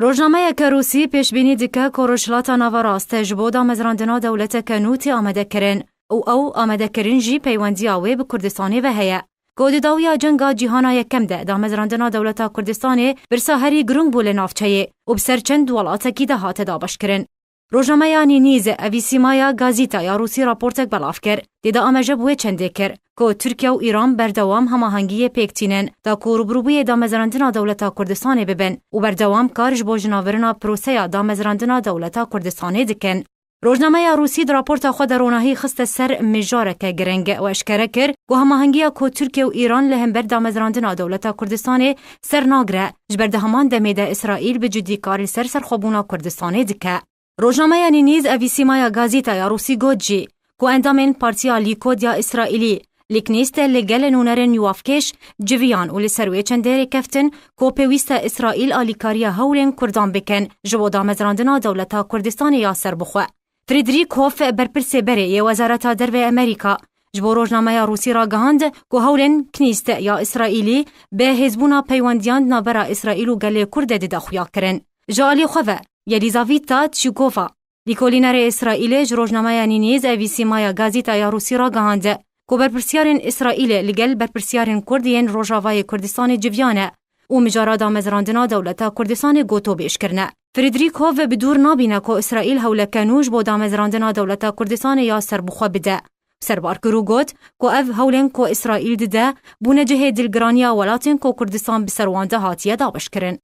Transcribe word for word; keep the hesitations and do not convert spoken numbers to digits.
Rojnameyeke Rûsî pêşbînî dike ku Rojhilata Naverast ji bo damezrandina dewleteke nû tê amadekirin û ew amadekirin jî peywendiya wê bi Kurdistanê ve heye. Ku di dawiya cenga cîhana yekem de damezrandina dewleta Kurdistanê pirsa herî girûng bû li navçeyê û bi ser çend welatekî de hate dabeşkirin. Rojnameya Nînîz, evî sîmaya gazîta ya Rûsî raportek belav kir. Tê de amaje bi wê çendê kir ku Tirkiye û Îran berdewam hemahengiyê pêk tînin da ku rûbirûbûyê damezrandina dewleta Kurdistanê bibin û berdewam kar ji bo jinavirina proseya damezrandina dewleta Kurdistanê dikin. Rojnameya Rûsî di raporta xwe de ronahî xiste ser mijareke giring û eşkere kir ku hemahengiya ku Tirkiye û Îran li hember damezrandina dewleta Kurdistanê ser nagire, ji ber di heman demê de Îsraîl bi cidî kar li ser serxwebûna Kurdistanê dike. Rojnameya Nînîz, evî sîmaya gazîta ya Rûsî got jî ku endamên Partiya Lîkod ya Îsraîlî li Knîs de li gel nûnerên nûavkêş civiyan û li ser wê çendê rêkeftin ku pêwîst e Îsraîl alîkariya hewlên Kurdan bikin ji bo damezrandina dewleta Kurdistanê ya serbixwe. Friedrich Hoff, berpirsê berê yê Wezareta Derve Amerîka, ji bo rojnameya Rûsî ragihand ku hewlên Knîs ya Îsraîlî bi hêzbûna peywendiyan di navbera Îsraîl û gelê Kurd de dide xuyakirin. Ji alî xwe ve, Yelizaveta Çîkova, lîkolînerê Îsraîlê ji rojnameya Nînîz, evî sîmaya gazîta ya Rûsî ragihand ku berpirsyarên Îsraîlê li gel berpirsyarên Kurd yên Rojavayê Kurdistanê civiyan e û mijara damezrandina dewleta Kurdistanê gotobêj kirine. Friedrich Hoff bi dûr nabîne ku Îsraîl hewleke nû ji bo damezrandina dewleta Kurdistanê ya serbixwe bide. Serbar kir û got ku ev hewlên ku Îsraîl dide bûne cihê dilgiraniya welatên ku Kurdistan bi ser wan de hatiye dabeşkirin.